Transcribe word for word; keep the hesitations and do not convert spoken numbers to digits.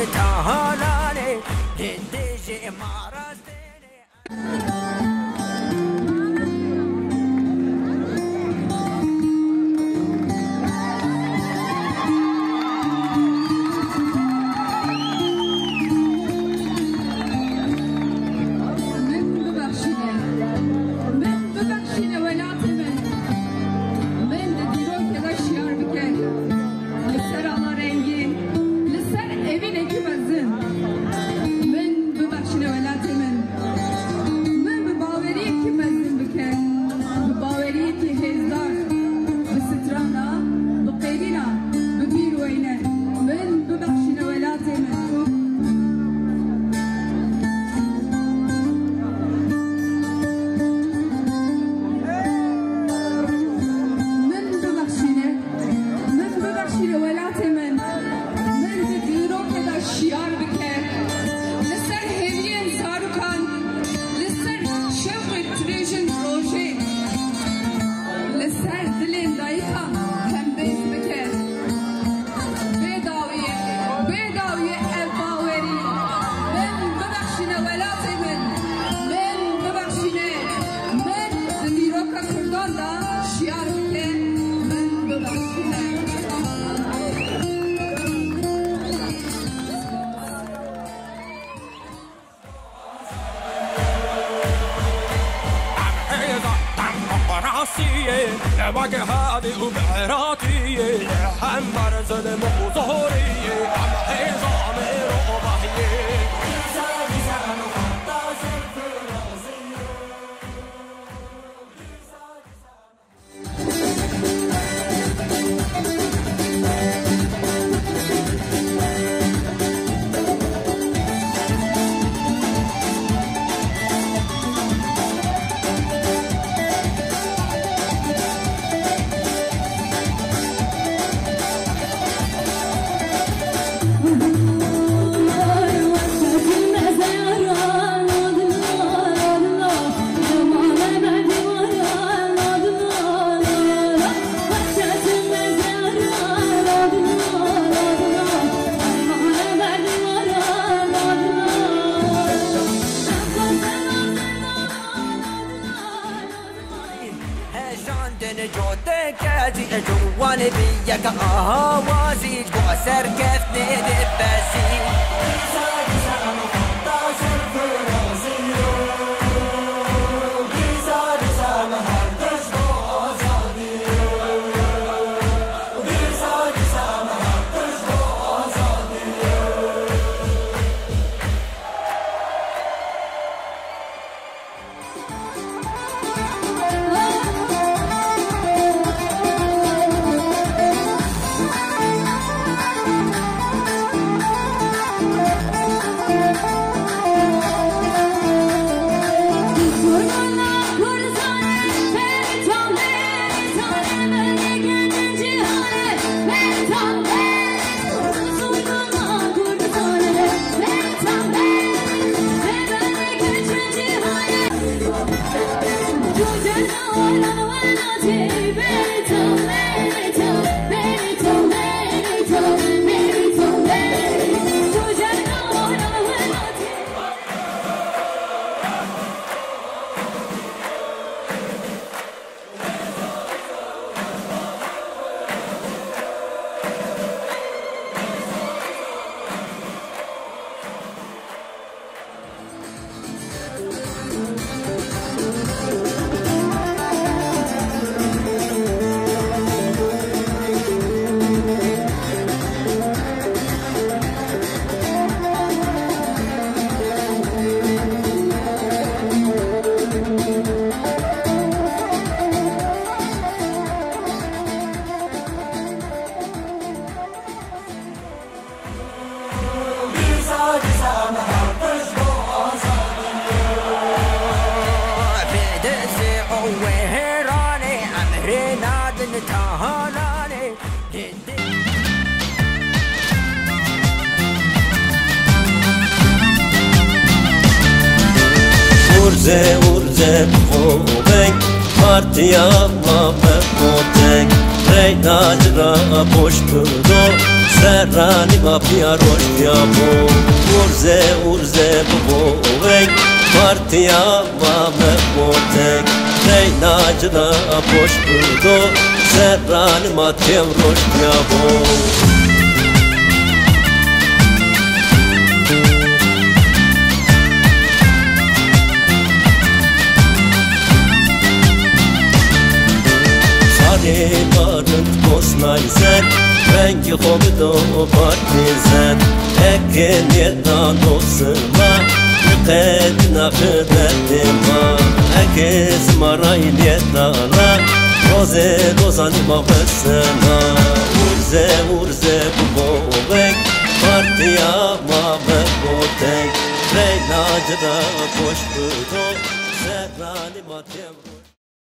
Tahalanê, hindê jê ma rastênê. Min bibexşîne. Min bibexşîne welatê min. Min di dîrokê de şiyar bike. Li ser ala rengîn, li ser evînekî mezin. Min bibexşîne welatê min. Min bi baweriyekî mezin bike. Bi baweriyekî hêzdar, bi strana, bi qêrîna, bi bîr weyne. Min bibexşîne welatê min. Min bibexşîne. Min bibexşîne welatê min. Min di dîrokê de şiyar bike. Li ser hêviyên zarokan, li ser şewqê dirêjên rojê, li ser dilên dayikan hembêz bike. Bê dawiyê, bê dawiyê ev bawerî. Min bibexşîne welatê min. Min bibexşîne. Min di dîroka kurdan de şiyar bike. Min bibexşîne. Em hêza, em demokrasiyê, lewagê hevî û miratiyê, hember zilm û zoriyê, em hêza mirovahiyê. Hejandin coteke zî, ciwan bi yek awazî, go serkeftnê de bezî. Bi destê o wêranê emrê nadin tahalanê. Urze, urze, xo veng, partiya ma be koteng. Ey naci ra poşt do, serranî ma pîya roştîya bo. Urze, urze bibo veng, partiya ma mebo teng. Ey naci ra poşt do, serranî ma tev roştîya bo. Sarê ma rind kosnay zer, vengê xo bido partî zer. Eke nêdano sima, niqedîna xi derdê ma. Eke sima ray nêdana, rozê rozanî ma bisena. Urze, urze bibo veng, partîya ma mebo teng. Reyna ci ra poşt bido, serranî ma tev